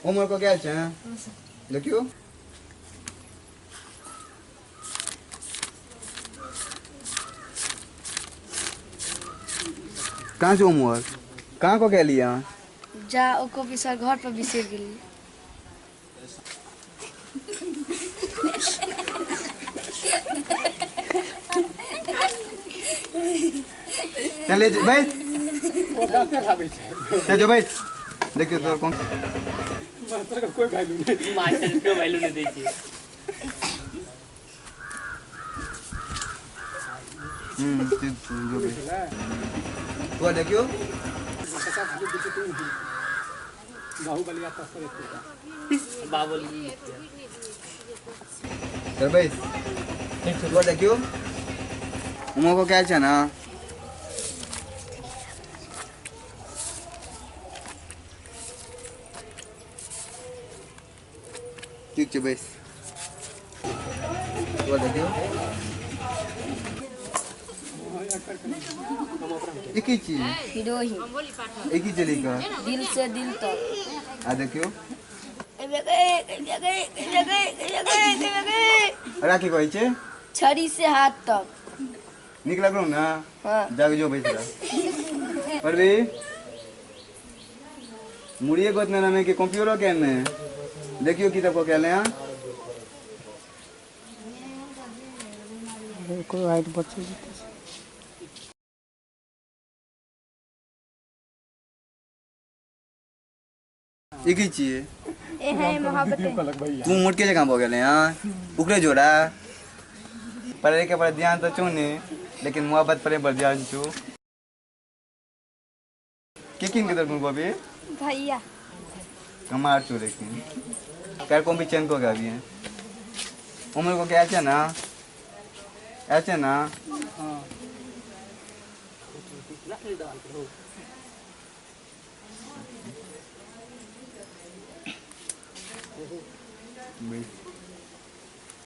Homework कऽ के आयल छै? देखियौ कहाँ से होमवर्क कहाँ कऽ के एलियै अहाँ? जा ओ कॉपी सर घर पर बिसरि गेलियै। चले बैठ, चल जो बैठ। देखियौ तोर कोन कोई वैल्यू नहीं, मास्टर के वैल्यू नहीं दै छै। ठीक छै, जो बैठ। तो देखियौ बाहुबली आता सर बाहुबली। चल बैठ। तो देखियौ होमवर्क कऽ के आयल छै ना? ठीक छै, बैस। तो देखियौ ई की चीज? हिरोइन। ई की चली का? दिल से दिल तक। आ देखियौ एकरा की कहै छै? छड़ी से हाथ तक। नीक लगलौ ना? हाँ। जाके जो बैठ रह। परवी मुड़िए गोतने ना में कि कंप्यूटर के में देखियो की तब को कहले हैं। कोई हाइट बच्चे जीते। ई की छियै? ए है मोहब्बत। तू मोटके जकाँ भऽ गेलै हँ, ओकरे जोड़ा। पढ़े के पर ध्यान तो छौ ने, लेकिन मोहब्बत पर पर ध्यान छौ। के किन के दरगुन बबी? भैया। कमार छौ लेकिन कर कौन भी चैन को गाबी है। उम्र को क्या छै ना? ऐसे ना? हां।